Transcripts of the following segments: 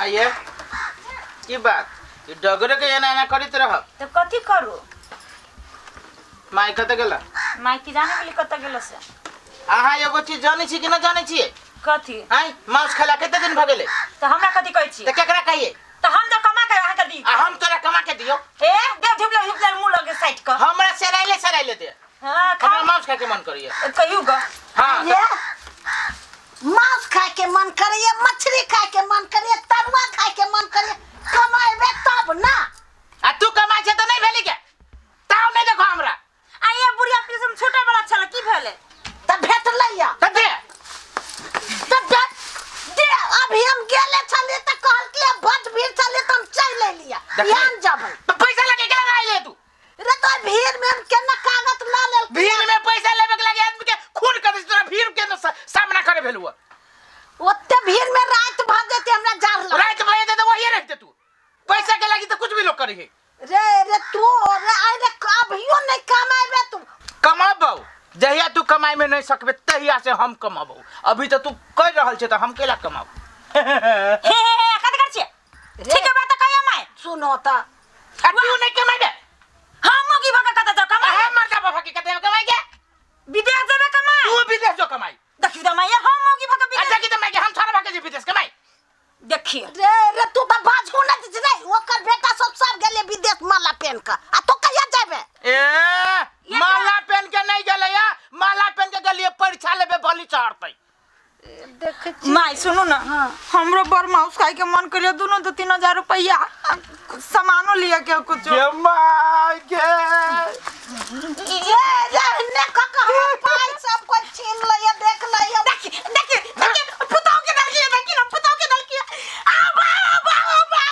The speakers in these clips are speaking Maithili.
आइए की बात ई डगरे के एना एना करैत रह त कथि करू माई कत गेला माई की जाने गेली कत गेलो से अहाँ एगो चीज जानै छी कि न जानै छी कथि आइ मांस खेला कते दिन भ गेलै त हमरा कथि कहै छी त केकरा कहिए त हम त कमा के अहाँ के दी आ हम तोरा कमा के दियो ए देव झुपले झुपले मुंह लगे साइड क हमरा सेराइले सेराइले दे हां हमरा मांस खाए के मन करिए कहियो ग हां ये मांस खाए के मन करिए मछली खाए के मन करिए तरुआ खाए के मन करिए कमाएबे तब ना आ तू कमाइ छे त नहीं भेली के ताव नहीं देखो हमरा आ ये बुढ़िया प्रिज्म छोटा वाला छल की भेले त भेटलैया त दे त दे दे अभी हम गेले छलिए त कहल कि बड भीड़ छलिए त हम चल लेलिया यान जबै त पैसा लगे के लगा ले तू रे तो भीड़ में हम केना कागज ला लेल भीड़ में पैसा लेबे के लगे आदमी के खून कर दे तोरा भीड़ के सामना करे भेलुआ ओते भीड़ में रात भ जेते हमरा जार लग रात भ जेते त वही रख दे तू पैसा के लागी त कुछ भी लोग करे है रे रे तू रे अरे अभियो नहीं कमाएबे तू कमाबौ जहिया तू कमाई में नहीं सकबे तहिया से हम कमाबौ अभी त तू कर रहल छे त हम केला कमाबौ हे हे हे कथि कर छियै ठीक है बात कहिया my सुनो त आ तू नहीं कमाएबे हम मोगी भका कत जाऊ कमाई हम मरदा बाबा के कते कमाई के विदेश जेबे कमाई तू विदेश जो कमाई देखियो त my हम मोगी भका विदेश अच्छा की त my के हम छोरा भके जे विदेश कमाई देखियो रे रे तू त बाजू न रे ओकर बेटा सब सब गेले विदेश माला पेन के आ तू कहिया जाबे ए माला पेन के नहीं गेले या माला पेन के गेलिए परीक्षा लेबे बलि चढ़तै देख my सुनो ना हमरो बड़ माउस खाए के मन करियो दोनों 2-3 हजार रुपया सामानो लिया के कुछ के my के ये रे ने क क हम पाई सब कोई छीन लइया देख लइया देखि देखि देखि पुताव के दलकी देखि ना पुताव के दलकी आ बा बा बा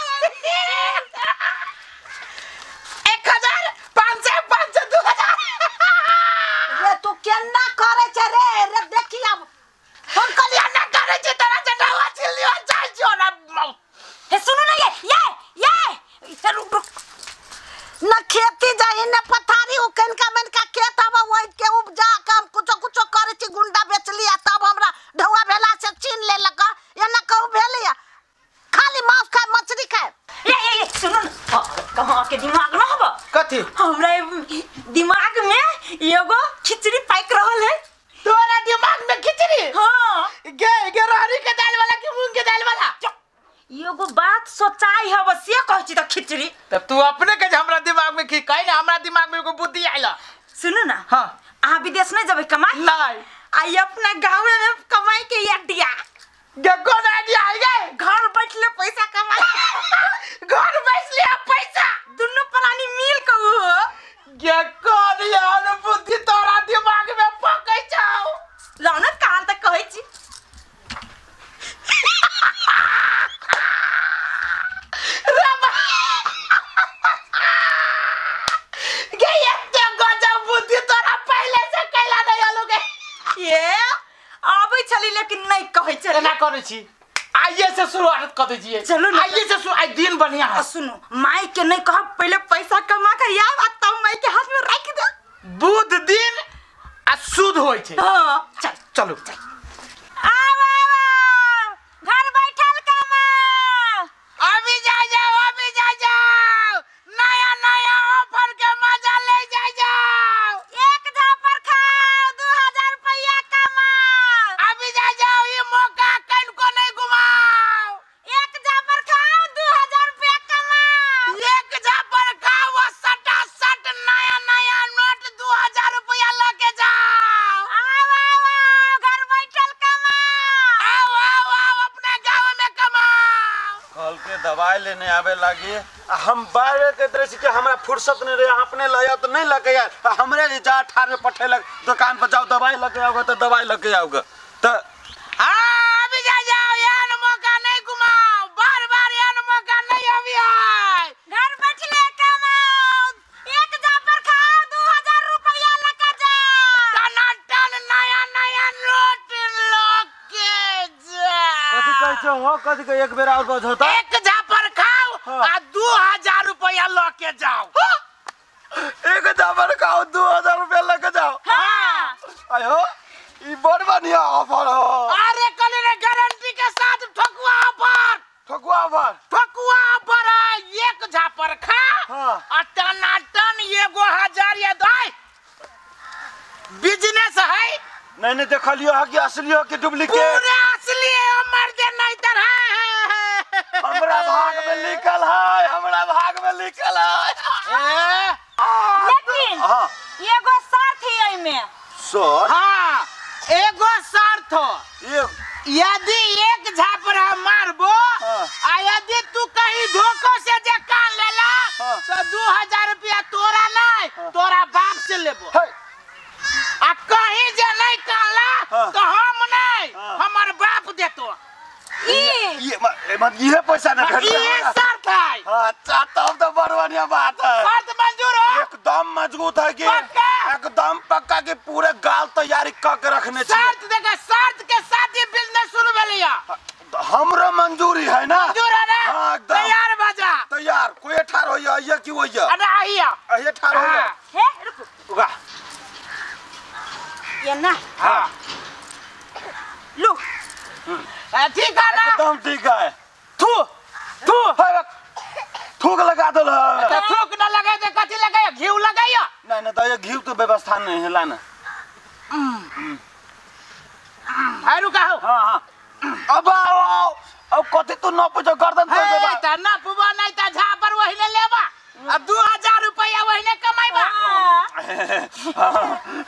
1000 500 500 2000 रे तू केना करे छे रे रे देखि अब हम कलिया ना करे छे तोरा चटावा छीन लियो जाय छियो ना हे सुनो ना ये ये रुक रुक न खेती जाई न पथारी उ कनका मनका खेत हवा ओइ के उपजा के हम कुछो कुछो करे छी गुंडा बेचली आ तब हमरा ढौआ भेला से छीन लेलक एना कहू भेलैया खाली मांस खाए मछली खाए ये ये ये सुनो ना कहाँ के दिमाग न हबो कथी हमरा दिमाग में एगो खिचड़ी पाक रहल है तोरा दिमाग में खिचड़ी हां गे गे रहरी के दाल वाला कि मूंग के दाल वाला एगो बात सोचाई हब से कहै छी त खिचड़ी तब तू अपने के हमरा दिमाग में की कहि ना हमरा दिमाग में एगो बुद्धि आइल सुनो ना हां अहाँ विदेश नहीं जेबै कमाई नहीं आई अपना गांव में कमाई के आइडिया गे कोन आइडिया I गए घर बैठले पैसा कमाई घर बैठले पैसा दुनू प्राणी मिल के हो गे कोन यार बुद्धि तोरा दिमाग में पकै छौ लाउ ना काल तक कहै छी गे एते गजब बुद्धि तोरा पहले से कैला नहीं आलो गे ये आबै छली लेकिन नहीं कहै छली एना करै छी आइए से शुरुआत कर दै छियै चलू ना। आइए से शुरू आई दिन बढ़िया है सुनो माई के नहीं कहब पहले पैसा कमा के आब आ तब माई के हाथ में रख दे बुध दिन आ शुद्ध होय छै हां चल चलू आव आव घर बैठल कमा अभी जा जाओ अभी जा जाओ नया नया ऑफर के मजा ले जा जाओ एक झापर खाओ 2000 रुपया कमाओ अभी जा जाओ ये मौका कनको नहीं घुमाओ एक झापर खाओ 2000 रुपया कमाओ एक झापर खाओ और सटा सट नया नया नोट 2000 रुपया लेके जाओ आव आव आव घर बैठल कमाओ आओ आओ आओ अपने गांव में कमाओ कल के दवाई लेने आवे लागी आ हम बाहर के तरह से कि हमरा फुर्सत नहीं रहे अपने लाया तो नहीं लगे यार हमरे जे जा ठार में पठेलक दुकान पर जाओ दवाई लगे आओगे तो दवाई लगे आओगे तो हाँ अभी जा जाओ यार मौका नहीं घुमाओ बार बार यार मौका नहीं अभी आए घर बैठले कमाओ एक झापर खाओ 2000 रुपया लेके जाओ टनाटन नया नया नोट लेके जा कथी कहै छौ हो कथी के एक बेर और बजता एक झापर खाओ हाँ। आ 2000 रुपया लेके जाओ एक झापर खाओ 2000 रुपया लगे जाओ हाँ आयो ई बड़ बढ़िया ऑफर हो अरे कल रे गारंटी के साथ ठकुआ ऑफर ठकुआ ऑफर? ठकुआ ऑफर है, एक झापर खा आ टनाटन एगो हजार या दाई बिजनेस है। नहीं नहीं देखलियो है कि असली हो कि डुप्लीकेट? पूरा असली है मर दे नहीं तर है। हमरा भाग में लिखल है, हमरा भाग में लिखल है। लेकिन एगो शर्त है एमे। शर्त? हां एगो शर्त हो, यदि एक झापर हम मारबो आ यदि तू कहीं धोखो से जे कान लेला तो 2000 रुपया तोरा नहीं तोरा बाप से लेबो। आ कहीं जे नहीं कानला तो हम नहीं हमर बाप देतो। ये मत ये पैसा ना भेट, ये शर्त है। अच्छा तब तो बड़ बढ़िया बात है। शर्त मंजूर हो? एकदम मजबूत है कि एकदम पक्का कि पूरे गाल तैयारी कर के रखने चाहिए। शर्त देखा, शर्त के साथ ही बिजनेस शुरू भेलिया। हमरो मंजूरी है ना? मंजूर है ना? हां एकदम तैयार बजा। तैयार कोई ठार होइया ये की होइया? अरे आइया आइया ठार होइया। हे रुको उगा ये ना। हां लो ठीक है ना? एकदम ठीक है। थू थू थूक लगा दो। तो थूक न लगे तो कथी लगाया? घी लगाया? नहीं नहीं तो ये घी तो व्यवस्था नहीं है लाना। है रुका हो। हां हां अब आओ अब कथी तू न पूछो गर्दन तोड़ देबा। त न पुबा नहीं त झापर वही ले लेबा। अब 2000 रुपया वही ने कमाईबा।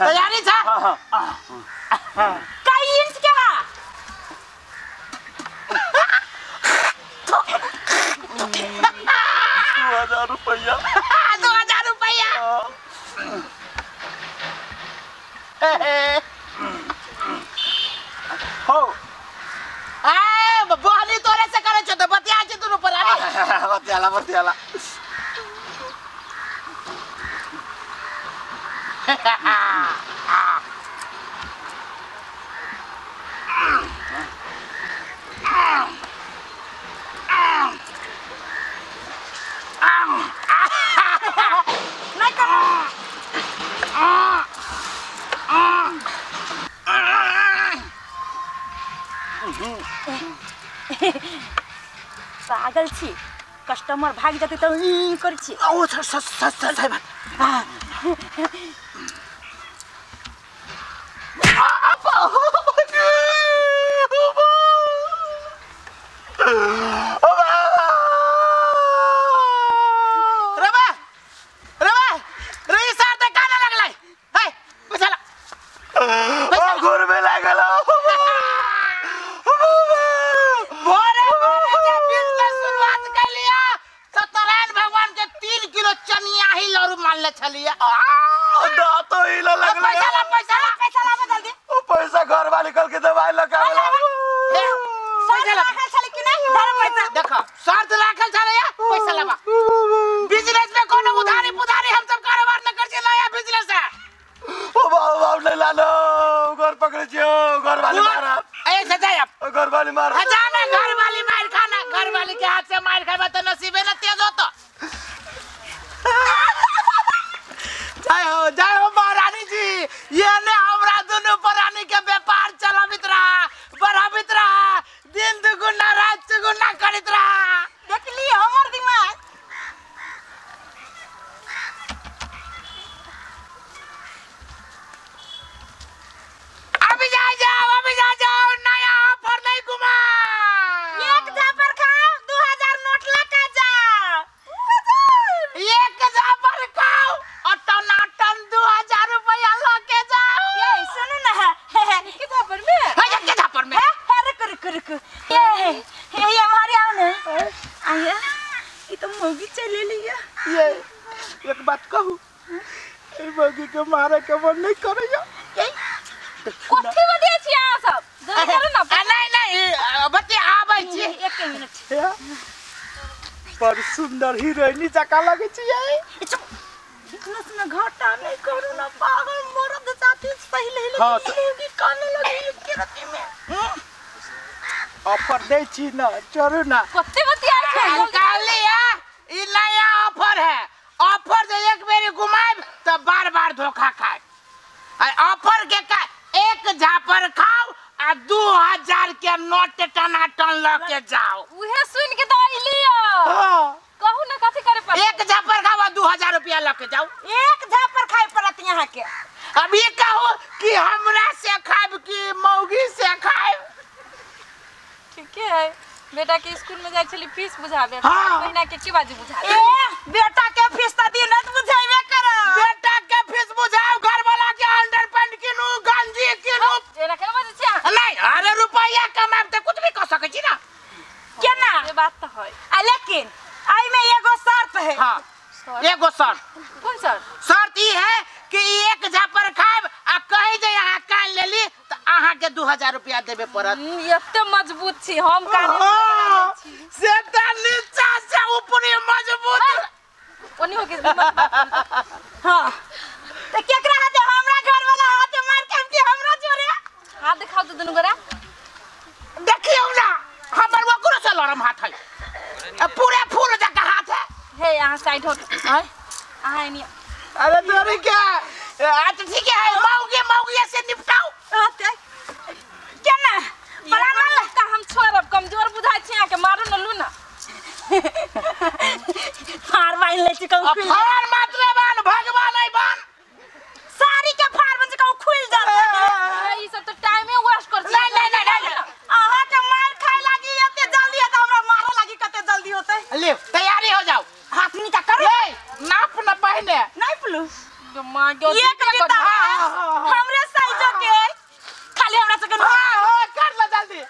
तैयारी छा? हां हां कई इंच के हा? 2000 रुपया। 2000 रुपया। हो ए बहनी तोरे से करे छो तो बतिया छी दुनु पर। अरे बतियाला बतियाला। पागल छी, कस्टमर भाग जाते तो ई कर छी। ओ सर सर सही बात। रबा रबा रे सर त काना लगलै हे पैसा ला। ओ घुर में लागल। भोरे भोरे जे बिजनेस शुरुआत कैलिया सत्यनारायण भगवान के 3 किलो चनिया ही लरू मानले छलिया। दांतो हिला लगलै। पैसा ला पैसा ला पैसा ला जल्दी। ओ पैसा घर वाली कल के दवाई लगावला। पैसा राखल छले कि नहीं? धर पैसा। देखो शर्त राखल छले या पैसा लाबा। बिजनेस में कोनो उधारी पुधारी हम सब कारोबार न कर छी, नया बिजनेस है। ओ बाबू बाबू नहीं लालो घर पकड़े छियो घर वाली मारा। ए सजाय अब घर वाली मार। जाना घर वाली मार खाना, घर वाली के हाथ से मार खाबा तो नसीबे न तेज होतो। जय हो महारानी जी, ये ने हमरा दुनु प्राणी के व्यापार चलाबित रहा, बढ़ाबित रहा, दिन दुगुना रात चौगुना करित रहा। देखली हमर दिमाग। अभी जा जाओ अभी जा जाओ, नया ऑफर नहीं घुमा। एक झापर खाओ 2000 नोट लगा जाओ। एक झापर खाओ और टनाटन 2000 रुपया लके जाओ। ये सुनो ना, के झापर में? हां के झापर में। हां रुक रुक रुक, ये हमारे आओ ना। आया ये तो मौगी चले लिया। ये एक बात कहूं, ए मौगी के मारे के मन नहीं करैया। कथी बतिया छी अहाँ सब? जल्दी करू ना। नहीं नहीं बतिया आबै छी। एक मिनट। बड़ सुंदर हीरोइनी जका लगै छी। बिजनेस में घाटा नहीं करू ना पागल मरद जाति पहिले ही। हाँ, मौगी काने लगी के रति में ऑफर दै छी ना, चलू ना। कते बतिया छै? कहलिया ई नया ऑफर है। ऑफर जे एक बेरी घुमाएब त बार बार धोखा खाए। आ ऑफर के का एक झापर खाओ आ 2000 के नोट टनाटन ल के जाओ। उहे सुन के त हां कहू ना कथि करे पड़त। एक झापर खावा 2000 रुपया लके जाओ। एक झापर खाए पड़त यहाँ के। अब ये कहो कि हमरा से खाब कि मौगी से खाब? ठीक है बेटा के स्कूल में जाय छली फीस बुझाबे। हाँ। महीना के की बाजी बुझाबे? ए बेटा के फीस त दिन त बुझाइबे कर। बेटा के फीस बुझाओ, घर वाला के अंडर पैंट किनु, गंजी किनु। एना केना बाजै छी? नहीं अरे रुपया कमाब त कुछ भी कर सकै छी ना। केना? ये बात त है। आ लेकिन आई में एगो शर्त है। हां एगो शर्त। कोन शर्त? शर्त ई है कि एक झापर खाब आ कहि जे अहाँ कान लेली त अहाँ के 2000 रुपया देबे पड़त। एते मजबूत छी हम कान से त नीचा से ऊपर मजबूत ओनी हो के। हां त केकरा हाथे? हमरा घर वाला हाथे मार के कि हमरा जोरे हाथ दिखाओ तो दुनु गोरा। देखियौ ना हमर ओकरो से लरम हाथ है, पूरे फूल जका हाथ है। हे अहाँ साइड हो अहाँ एनी। अरे तोरी के अच्छा ठीक है मौगी मौगी से निपटाओ। केना पलान लगता हम छोड़ब कमजोर बुझाय छी अहाँ के मारू न लू ना। फार बाइन ले छी कहू खुल। फार मात्र बान भगवान आई बान सारी के फार बन कहू खुल जात। ई सब तो टाइमे वेस्ट कर छी। नहीं नहीं नहीं अहाँ के मार खाए लागी एते जल्दी है त हमरा मारे लागी कते जल्दी होतै। ले तैयारी हो जाओ। हाथ नीचा करू। ए नाप न पहने नाप लू। मां के एक बिता हमरे साइजो के खाली हमरा से हां हां कर ले जल्दी।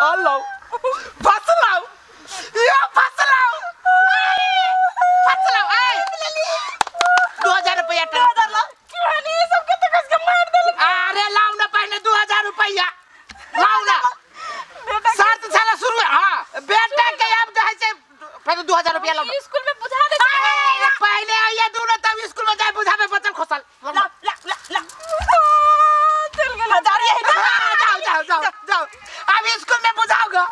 अल्लाह फसलाओ या फसलाओ फसलाओ। ए 2000 रुपया 2000 ला केहनी सब के त कस के मार देल। अरे लाओ ना पहने 2000 रुपया लाओ ना। शर्त छला शुरू। हां बेटा के अब जे है से पहले 2000 रुपया लाओ। स्कूल में बुझा दे पहले आइए दोनों तब स्कूल में जाए बुझाबे बचल खोसल। ला ला ला ला चल गेल हजार ये। जाओ जाओ जाओ जाओ अब स्कूल में बुझाओगा।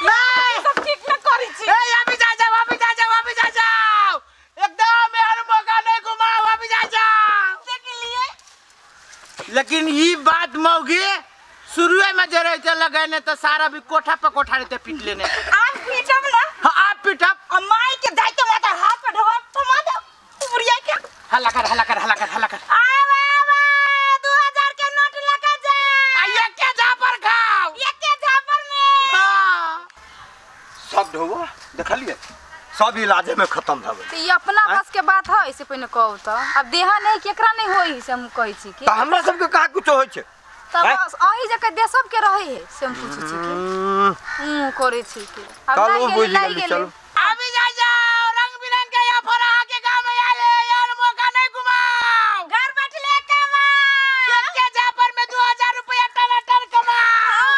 नहीं सब ठीक न करी छी। ए अभी जा जाओ अभी जा जाओ अभी जा जाओ एकदम यार मौका नहीं घुमाओ अभी जा जाओ। देख लिए लेकिन ये बात मौगी शुरू में जे रहे लगैने तो सारा भी कोठा पर कोठा रहते पीट लेने। आप पीटब ना? हां आप पीटब। और माई के जाइते माता हाथ पे ढवा थमा दे बुढ़िया के। हल्ला कर हल्ला कर हल्ला कर हल्ला कर। आवा आवा 2000 के नोट लगा जा। आ एके झापर खाओ। एके झापर में। हां सब ढोवा देखलिए सब इलाजे में खत्म भ गेल। त ई अपना बस के बात है से पहिने कहू त अब देहा नहीं केकरा नहीं होई से हम कहै छी कि त हमरा सब के का कुछ होई छै तब अही जगह देश सब के रहे है से हम पूछै छी कि करे छी कि अब नहीं गेलै। चलो अभी जा जाओ रंग बिरंग के या फरा के गांव में आले यार मौका नहीं घुमाओ। घर बैठले कमाओ। एके झापर में 2000 रुपया टनाटन कमाओ।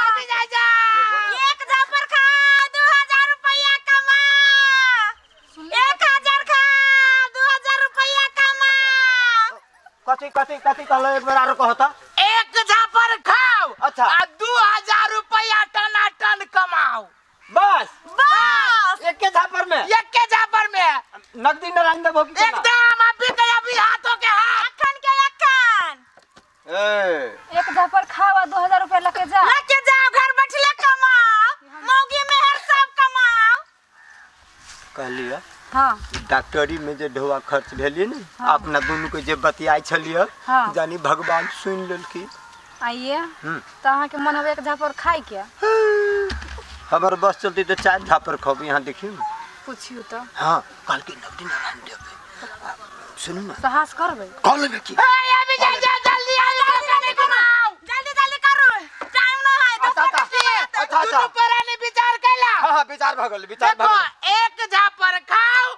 अभी जा जाओ एक झापर खा 2000 रुपया कमा। 1000 खा 2000 रुपया कमा। कथि कथि कथि कहलो एक बेर आरो कहता। एक झापर खाओ अच्छा आ 2000 रुपया टनाटन कमाओ। बस बस एके झापर में। एके झापर में नकदी न रान देबो की एकदम अभी के अभी हाथों के हाथ अखन के अखन। ए एक झापर खाओ आ 2000 रुपया लके जा। लके जाओ घर बैठले कमाओ मौगी मेहर सब कमाओ। कहलिए हां डॉक्टरी में जे ढोआ खर्च भेलिए ने। हाँ। अपना दोनों के जे बतियाई छलिए। हाँ। जानी भगवान सुन लेलकी। आइए त अहाँ के मन हवे एक झापर खाई के। हमर बस चलती तो 4 झापर खब यहाँ देखियो न पूछियो त। हां कल के नकदी ना रान देबे। सुनू ना साहस करबे कॉल लेबे की। ए अभी जा जा जल्दी आ मौका नहीं घुमाओ। जल्दी जल्दी करू टाइम न है। अच्छा अच्छा दुनू प्राणी विचार कैला। हां हां विचार भ गेल विचार भ गेल। एक झापर खाओ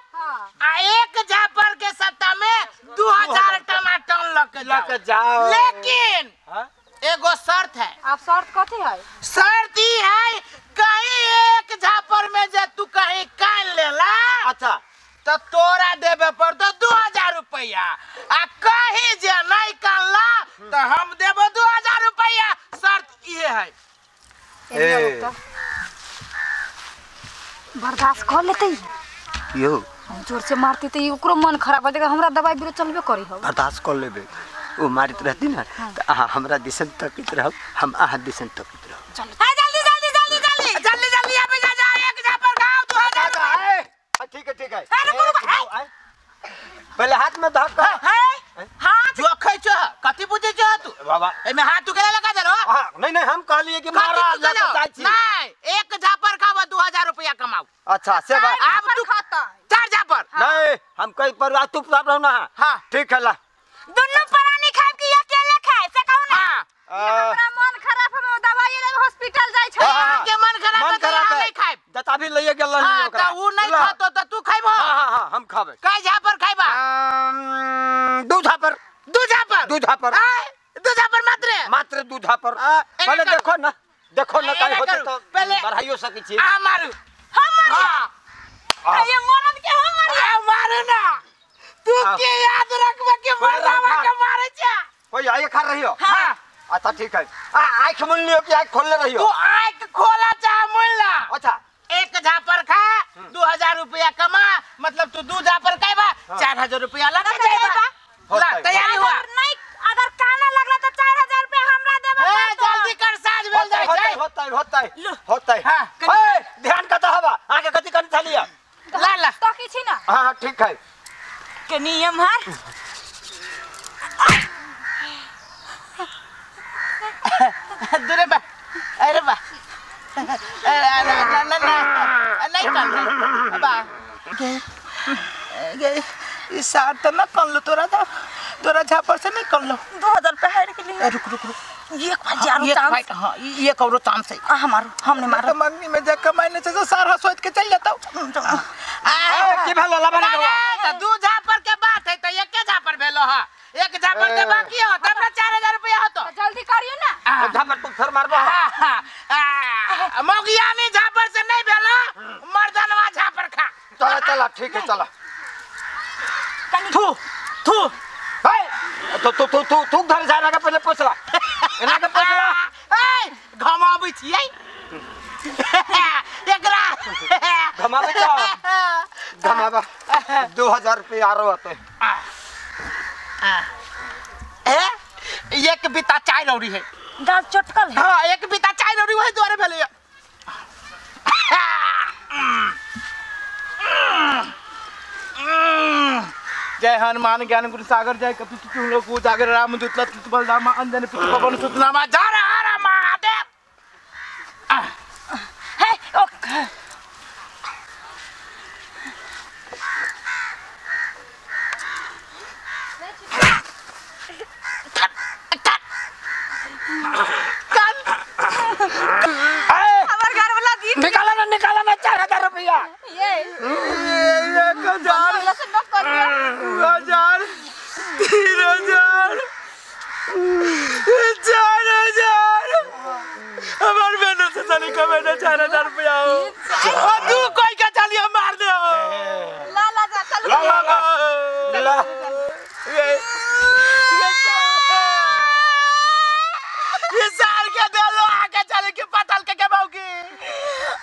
आ एक झापर के सत्ता में 2000 टमाटर लके जाओ। लेकिन एगो शर्त है। आप शर्त कथी है? शर्त ई है कहीं एक झापर में जे तू कहीं कान लेला अच्छा तो तोरा देबे पड़तो 2000 रुपया आ कहीं जे नहीं कानला तो हम देबो 2000 रुपया। शर्त ये है। ए बर्दाश्त कर लेते यो हम जोर से मारती तो ओकरो मन खराब हो जाएगा। हमरा दवाई बिरो चलबे करी हो। बर्दाश्त कर लेबे। ओ मारत रहती ना त अहाँ हमरा दिसन तकित रहब हम अहाँ दिसन तकित रहब। चल जल्दी जल्दी जल्दी जल्दी जल्दी जल्दी आबे जा जा एक झापर खाओ 2000। ठीक है ठीक है पहले हाथ में धक है हाथ जो खै छ कथि बुझै छ तू बाबा एमे हाथ तू केला लगा देलो। हां नहीं नहीं हम कहलिए कि मारा लगा चाहि छी नहीं एक झापर खावा 2000 रुपया कमाओ। अच्छा से बात अब तू खाता चार झापर नहीं हम कई पर तू रहू ना। हां ठीक है ला दोनों प्राणी खाए कि अकेले खाए से कहू ना। हमरा मन खराब है दवाई लेवे हॉस्पिटल जाय छै। के मन खराब है त नहीं खाए जता भी लइए गेल नहीं ओकरा त उ नहीं खातो त तू खाइबो। हां हां हम खाबे। कै झापर खाइबा? दू झापर। दू झापर दू झापर दू झापर मात्र मात्र दू झापर। पहले देखो ना देखो ना काय होते त पहले बढ़ाइयो सकै छी। आ मारू हम मारू ये मरद के हम मारू आ मारू ना तू के याद रखबे के मरदावा के मारे छ। कोई आए खा रही हो? हां अच्छा ठीक है। आ आंख मुन लियो कि आंख खोलले रहियो? तू आंख खोला चाहे मुन ला। अच्छा एक झापर खा 2000 रुपया कमा मतलब तू दू झापर खाइबा 4000 रुपया लग जाएगा। ला तैयारी हुआ नहीं अगर काना लगला तो 4000 रुपया हमरा देबा। ए जल्दी कर साज भेल जाय छै। होतै होतै होतै। हां ए ध्यान कत हवा आके कथि कन छलिया ला ला तो की छी ना। हां हां ठीक है के नियम हर दूरे बा अरे बा अरे ना ना ना नहीं कर बा गे ई सार त न कनलो तोरा दा तोरा झापर से नहीं कनलो 2000 रुपया हार के लिए। रुक रुक रुक एक हजार चांस। हां एक औरो चांस है। हमारो हमने मारो तो मंगनी में जा कमाने से सारा सोच के चल जाता हूं। की भेलो लबा ना त दू झापर के बात है त एके झापर भेलो ह एक झापर के बाकी हो तब ना 4000 रुपया हो तो जल्दी करियो ना। एक झापर तू फिर मारबो। मौगियानी झापर से नहीं भेलो मर्दनवा झापर खा। चला चला ठीक है चला थू थू ए तो तो तो तू तू धर जा रहा पहले पोछला एना के पोछला ए घमाबै छियै एकरा घमाबै छ घमाबा 2000 रुपया आरो होते। ए एक बिता चाय रौरी है दाल चटकल है। हां एक बिता चाय रौरी वही द्वारे भेलै। जय हनुमान ज्ञान गुण सागर जय कपि लोक उजागर राम दूत लत बलराम अंजन पुत्र पवन सुत नामा जय हर महादेव। हे ओ हमर घर वाला दी निकाला ना निकाला ना 4000 रुपया ये 1000 2000 3000 4000 हमार बेटा से चली कमे 4000 रुपया हो तू कोई के चलिए मार दे हो ला ला जा चल ला ला ला ये साल के देलो आके चले के पतल के के बाऊ की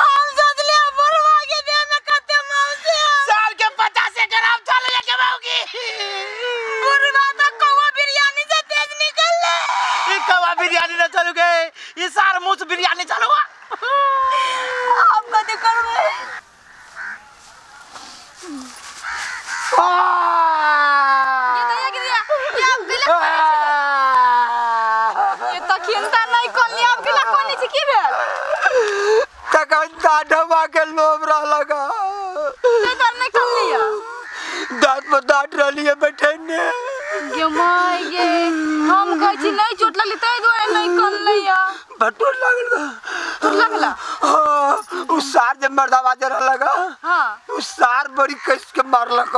हम सोचलिए बुढ़वा के दे में कते मौसी साल के 50 ग्राम चले के बाऊ की बुढ़वा तो कौवा बिरयानी से तेज निकल ले। ई कौवा बिरयानी न चलू गए ई सार मुछ बिरयानी चलुआ हम कथि करबे। ये दया के दिया ये आप गिला ये तो खिनता नहीं कोनी आप गिला कोनी छी की भेल तखन दाढ़वा के लोभ रहलक ते तर नहीं कर लिया दांत पर दांत रहलिए बैठे ने गे my गे हम कहै छी नहीं चोट लगली तै दुआरे नहीं कर लिया बटोर लागल चोट लगला। हां उ सार जे मर्दावा जे रहलक। हां उ सार बड़ी कस के मारलक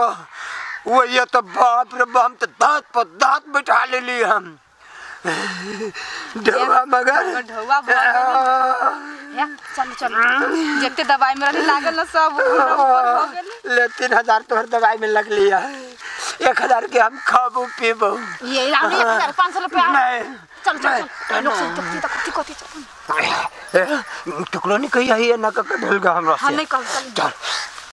वही तो बाप रे बाप हम तो दांत पर दांत बैठा लेली हम ढौआ मगर ढौआ या चल चल जते दवाई में रहले लागल ना सब ऊपर हो गेल। ले 3000 तोहर दवाई में लगली है 1000 के हम खाबू पीबू ये राम 1500 रुपया नहीं चल चल चल लोग सब कथी कथी कथी टुकड़ो नहीं कही है ना का ढल गा हमरा हां नहीं कह चल चल।